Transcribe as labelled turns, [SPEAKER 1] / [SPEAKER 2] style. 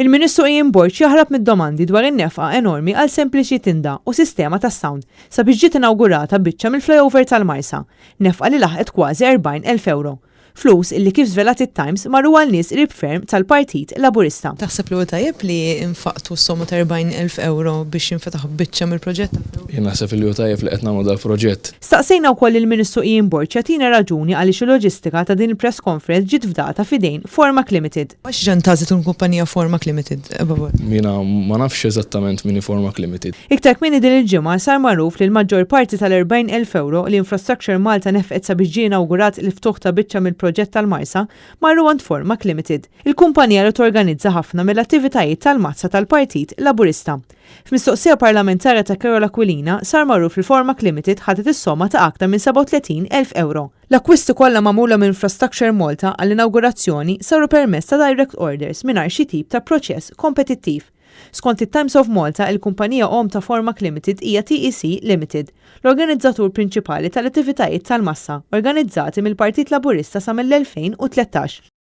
[SPEAKER 1] Il-Ministru Ian Borg jaħrab mid-domandi dwar in-nefqa enormi għal sempliċi tinda u sistema ta' sound sabiex ġiet inawgurata biċċa mill-flyover tal-Marsa, nefqa li laħqet kważi 40,000 ewro. Flus illi kif żvelat it-Times marru għal nies qrib ferm tal-Partit Laburista.
[SPEAKER 2] Taħseb li huwa tajjeb li infaqtu s-somma ta' 40,000 ewro biex jinfetaħ biċċa mill-proġett ta' flyover?
[SPEAKER 3] Jien naħseb li hu tajjeb li qed nagħmlu dal-proġett.
[SPEAKER 1] Staqsejna wkoll lill-Ministru Ian Borg jagħtina raġuni għaliex il-loġistika ta' din il-press conference ġiet fdata f'idejn Formac Limited.
[SPEAKER 2] Għax ġa ntgħażlet il-kumpanija Formac Limited, above all?
[SPEAKER 3] Jiena ma nafx eżattament min hi Formac Limited.
[SPEAKER 1] Iktar kmieni din il-ġimgħa sar magħruf li l-maġġor parti tal-40,000 ewro li Infrastructure Malta nefqet sabiex ġie inawgurat il-ftuħ ta' biċċa mill-proġett tal-Marsa marru għand Formac Limited, il-kumpanija li torganizza ħafna mill-attivitajiet tal-mazza tal-Partit Laburista. F'mistoqsija parlamentari ta' Karol Aquilina sar magħruf li Formac Limited ħadet is-somma ta' aktar minn 37,000 ewro. L-akkwisti kollha magħmula minn Infrastructure Malta għall-inawgurazzjoni saru permezz ta' direct orders mingħajr xi tip ta' proċess kompetittiv. Skont it-Times of Malta, il-kumpanija omm ta' Formac Limited hija TEC Limited, l-organizzatur prinċipali tal-attivitajiet tal-massa organizzati mill-Partit Laburista sa mill-2013.